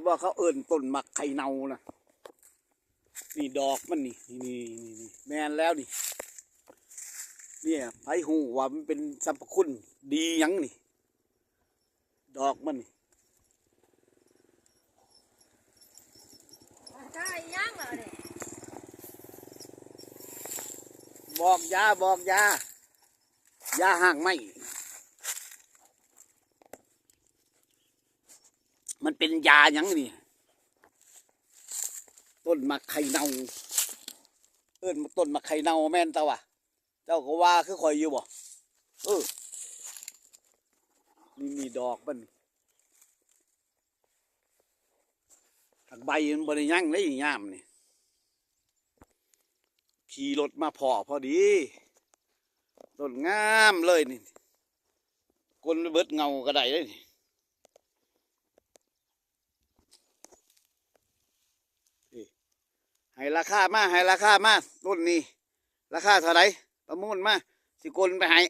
ວ່າເຂົາເອີ້ນຕົ້ນໝາກໄຂ່ເນົ່ານະ. ນີ້ດອກມັນນີ້ ນີ້ ນີ້ ນີ້ ແມ່ນແລ້ວນີ້. ນີ້ໃຜຮູ້ວ່າມັນເປັນສັບພະຄຸນດີຫຍັງນີ້ ດອກມັນນີ້. ບອກຢາ ບອກຢາ ຢາຮາກໄມ້. ມັນເປັນຢາຫຍັງນີ້? ຕົ້ນໝາກໄຂ່ເນົ່າ ເອີ້ນວ່າຕົ້ນໝາກໄຂ່ເນົ່າແມ່ນຕາຫວາ. ເຈົ້າກໍວ່າຄືຂ້ອຍຢູ່ບໍ່? ເອີ ນີ້ ນີ້ດອກມັນ. ຫາກໃບມັນບໍ່ໄດ້ຍັງເດ້ຍາມນີ້. ຂີ່ລົດມາພໍ້ພໍດີ ຕົ້ນງາມເລີຍນີ້. ກົນໄປເບິດເຫງົາກໍໄດ້ເດ້ນີ້. ໃຫ້ລາຄາມາ ໃຫ້ລາຄາມາ ຕົ້ນນີ້ລາຄາເທົ່າໃດ? ປະມູນມາ ຊິກົນໄປໃຫ້.